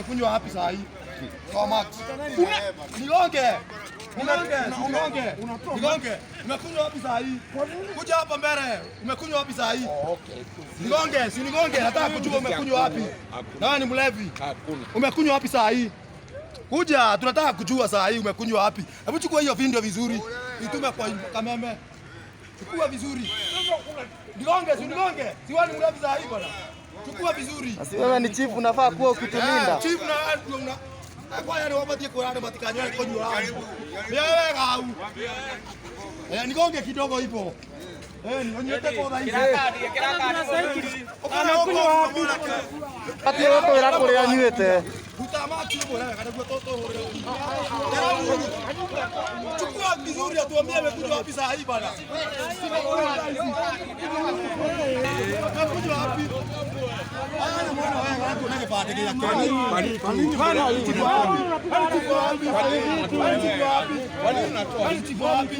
Umekunywa wapi saa hii? Toa max. Nigonge. Nigonge, nigonge. Nigonge. Umekunywa wapi saa hii? Kuja hapa mbele. Umekunywa wapi saa hii? Nigonge, si nigonge, nataka kujua umekunywa wapi. Na ni mlevi. Hakuna. Umekunywa wapi saa hii? Kuja, tunataka kujua saa hii umekunywa wapi. Hebu chukua hiyo video vizuri. Itume kwa Kameme. Chukua vizuri. Nigonge, si nigonge. Si wewe ni mlevi saa hii, bwana. Chukua vizuri. Asi wewe ni chief, unafaa kuwa ukitulinda. Chief na una kwa yani wabatie kurana matikanywa konywa. Wewe gau. Eh, nigonge kidogo hivyo. Eh, nionyete kwa hivi. Amekunywa wapi? Ati wewe kwira kuria nyuĩte. Utamaki hivyo wewe kana kwa toto. Chukua vizuri atuambie amekunywa wapi saa hii, bwana. Amekunywa wapi? Haya ni mwana wewe watu nake pate kila kitu. Kwani chifu wapi? Kwani chifu wapi? Kwani chifu wapi? Kwani chifu wapi?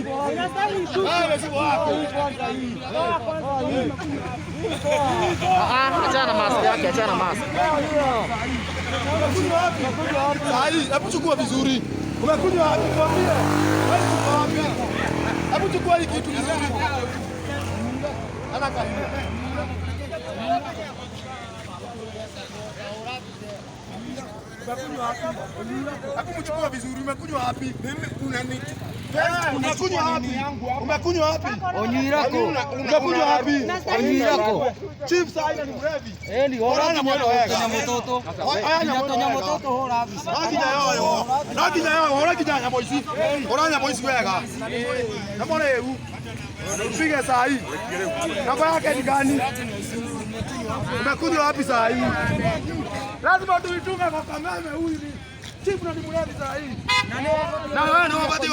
Wewe chifu wapi? Ah, achana mask yake, achana mask. Umekunywa wapi? Saa hii, hebu chukua vizuri. Umekunywa wapi? Tuambie. Wewe chukua wapi? Hebu chukua hii kitu vizuri. Ana karibu. Umekunywa wapi? Hebu mchukua vizuri. Umekunywa wapi? Mimi unani Umekunywa wapi? Umekunywa wapi? Onywirako. Umekunywa wapi? Onywirako. Chief saa hii ni mlevi. Eh, ni Hora na mwana wega. Nyamutoto. Aya Nyamutoto hora visa. Rakinya yoyo. Rakinya yoyo, hora kinya nyamũ ici. Hora nyamũ ici wega. Namo rĩu. Mpige saa hii. Namba yake ni gani? Umekunywa wapi saa hii? Lazima tuitume kwa Kameme huyu ni. Chief na ni mlevi saa hii. Na wewe ni wabati.